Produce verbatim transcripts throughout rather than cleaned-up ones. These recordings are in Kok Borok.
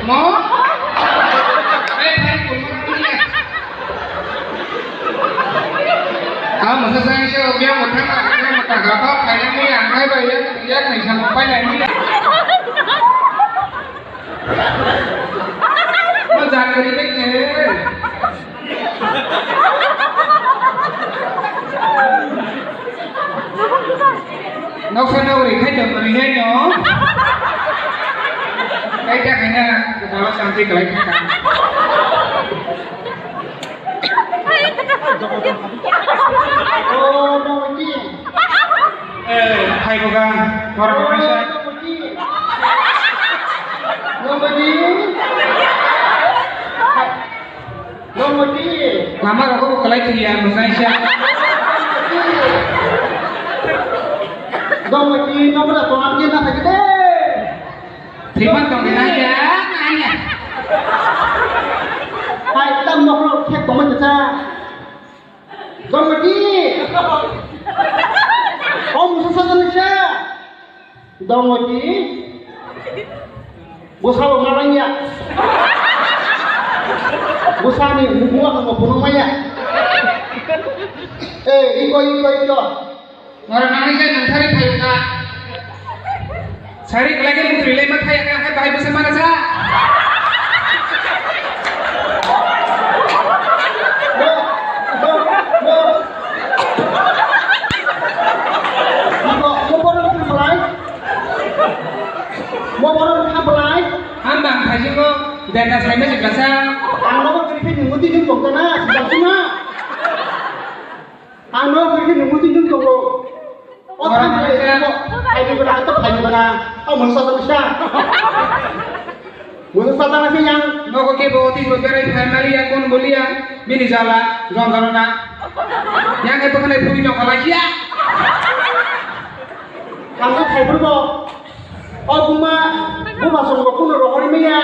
Mo? Ei, phai, kulma kuni ya. Ah, masa saya sih, dia mau tangkap, dia mau tangkap apa? Kayaknya yang saya bayar, dia nggak bisa mau bayar ini. Mo jagari bek ne. Noksa nogri khai tong rinai no. Kai ta khaina bala santi kalai kha. Oh, no, Eh, hai boga, norok kaisa. Lama rok bo kalai tong ya, nung naisa. Dongmoti, nokra tongam je na thagi de. Thima tong na ya, na ya. Hai, tam nokro khek tongma cha. Dongmoti. O musa sa sa sa. Dongmoti. Busa bo malangya. Busa ni muwa ko puno maya. Eh, iko, iko, iko. Ora nang ni kai nang thari phai ka. Sari kalai ke mutri lai ma thai ka, hai bai bisa mana sa? Mo, mo, mo. Mo, mo, mo, mo. Mo, mo, mo, mo, mo. Hamba ang thai ko, data sai ma jikasa. Ang mo ko kiri ni muti jun ko na, jikasa na. Ang no bwrwi ni muti nung tongo. O thang bai tongo. Phaidi bana, to phaidi bana. O mungsa to sa. Mungsa ta na yang. Nogo ke bo ti bo jare phai mali ya kon boli ya. Bini jala, jon jala na. Yang ke pokone puri no kala ya. Ang no phai bro. O buma, buma song ko kuno rohori meya.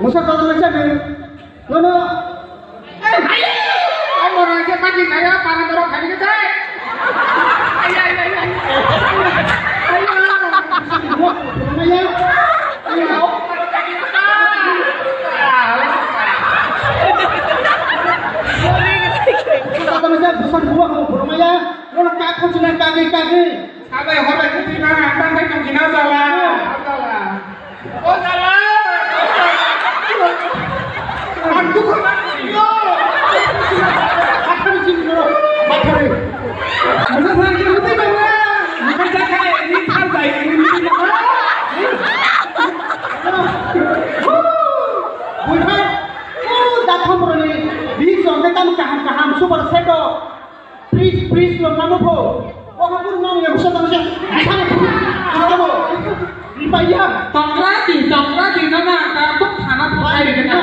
Mungsa ta na sa ni. Nono. Ai, ai, ai, morang se mati kaya, para morang kami ke tai. Ai, ai, ai, ai. Ai, ai, ai. Ai, ai. Kata macam bukan buah mau berumah ya. Nono kak kau cina kaki kaki. Sabai horai kuti na, tang bai tong kina jala. Jala. O jala. Ang dukhu na yo. Mathari jing yo. Mathari. Masa sa kira kuti na. Masa sa kai ni thar jai ni ni na. Bui hai. O dakham rani. Bi jong ke tam kaham kaham super seto. Please, please, lo mano pho. O ha pur mang ya busa tang ja. Busa tang ja. Busa tang ja. Di pa ya. Tokra di, tokra di na na, ka to thana pho kai de na.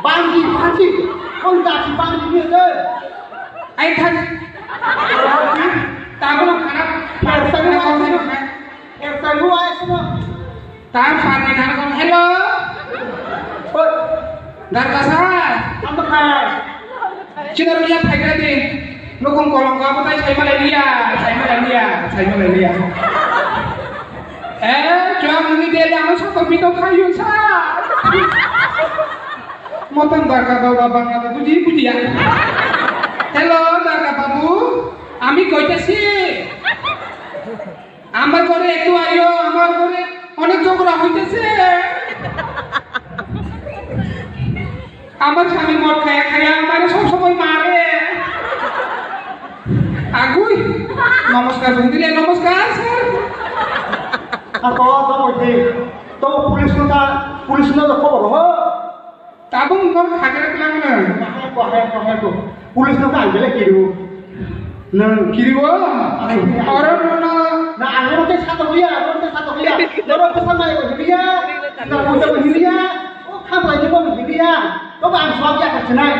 Bang di, bang di. Kong da di bang di ni de. Ai than. Tabo thana. Tabo thana. Tang phan ni thang kong, "Hello." Oi, Darkasa. Tamo khai. Chini rwya phaigra di. Nukung kolong ka bwtai saima lai liya, saima lai liya, saima lai liya. Eh, chwng ni de yang sa to pito khayu sa. Motom Darka baba bangla buji buji ya. "Hello, Darka babu. Ami koita si." আমার ঘরে একটু আইও, আমার ঘরে অনেক ঝগড়া হইতেছে। আমার স্বামী মদ খায়া খায়া আমারে সব সময় মারে। আগুই, নমস্কার বন্ধুরে, নমস্কার স্যার। আর তো, তো, ওই যে, তো পুলিশ কথা, পুলিশ কথা তো খবর, হো? Tabung no khagera klang no. Hai ko, hai ko, hai ko. Police no kang bele kiru. Nang kiri wo. Oro no no. Na aro te sato ya, aro te sato ya. Oro te sama ko ya. Na ko te ya. O kha ba ni ko ya. Ko ba ang swab ya ka chinai.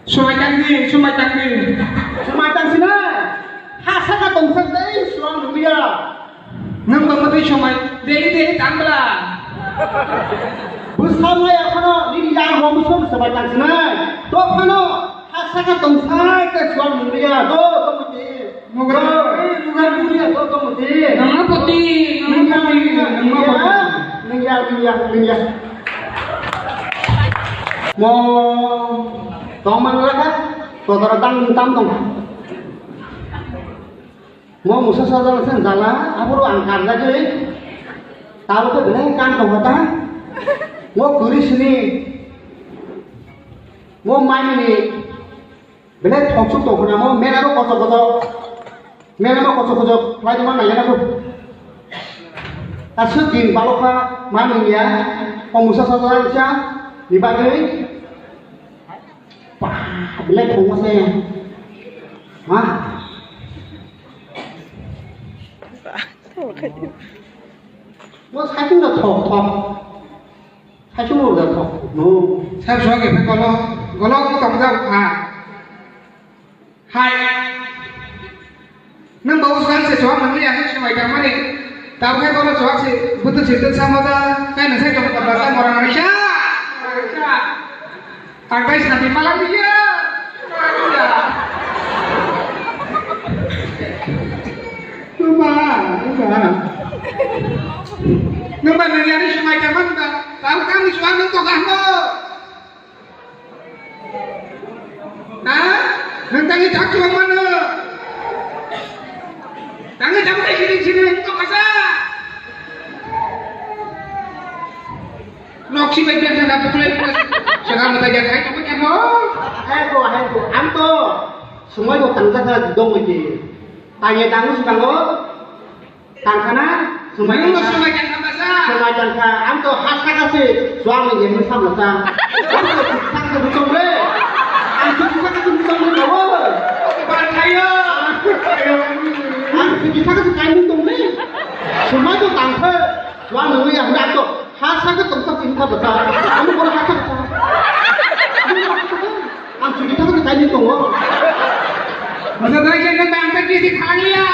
Sumai tang di, sumai tang di. Sumai tang sina. Ha sa ka tong sa dei suang ya. Nwng ba mwtwi somai dei dei tang bla. Bwsa maya phano nini yang bo muso bwsa bai tang sinai. To phano ha sa Tong sai ke suar mulia do do muti. Mugar, mugar mulia do do muti. Nangma poti, nangma poti, nangma poti. Nangya, nangya, nangya. Mo tong mang laka, to tara tang tam tong. Mo musa sajang sen jala, aboro ang karjagwi. Tabo khe belai kan tong kha ta. Mo kuri sini. Mo mani ni. Belai thoksuk tong khna mo, mela no kochok kochok. Mela no kochok kochok, lai tongma nai na ko. Aswk din balokha mani ya. O musa sajang sa. Ni bagwi. Pah, belai thongma se. Ha? Mo saichung da thok thok. Saichung mo da thok. No. Sir, so ke golo, golo ko tong jao kha. Hai. Nang bawa suan se suan nang liya se suai kamari. Tau kai golo suan se butu se tun sama da. Kai nang sai tong kata sa mora nang sa. Mora nang sa. Ang bai sani malam dia. Numa, numa. Numa nang yani sumai kaman ba. Tahu kami suami to kahno. Ha? Nang tangi tak suami mana? Tangi tak sini sini to kasa. Noksi bai biar jaga bukulai bukulai. Jaga mata jaga itu kan mo. Hai ko, hai ko. Am to. Sumai ko tangsa ka dong mo ji. Tanya tangu si tangu. Tangkana. Sumai tangka. Sumai tangka masa. Sumai tangka. Am to has ka kasi. Suami je mo sam lasa. Am to tangka butung le. Am to buka kasi butung le bawa. Ba thayo. Am to buka kasi kain butung le. Sumai to tangka. Suami mo ya am to. Ha, sa ka tong tok ini ka bata. Kamu bola kata kata. Ang sigi tak ka tadi tong. Masa tadi kan bang tak kisi kali ya.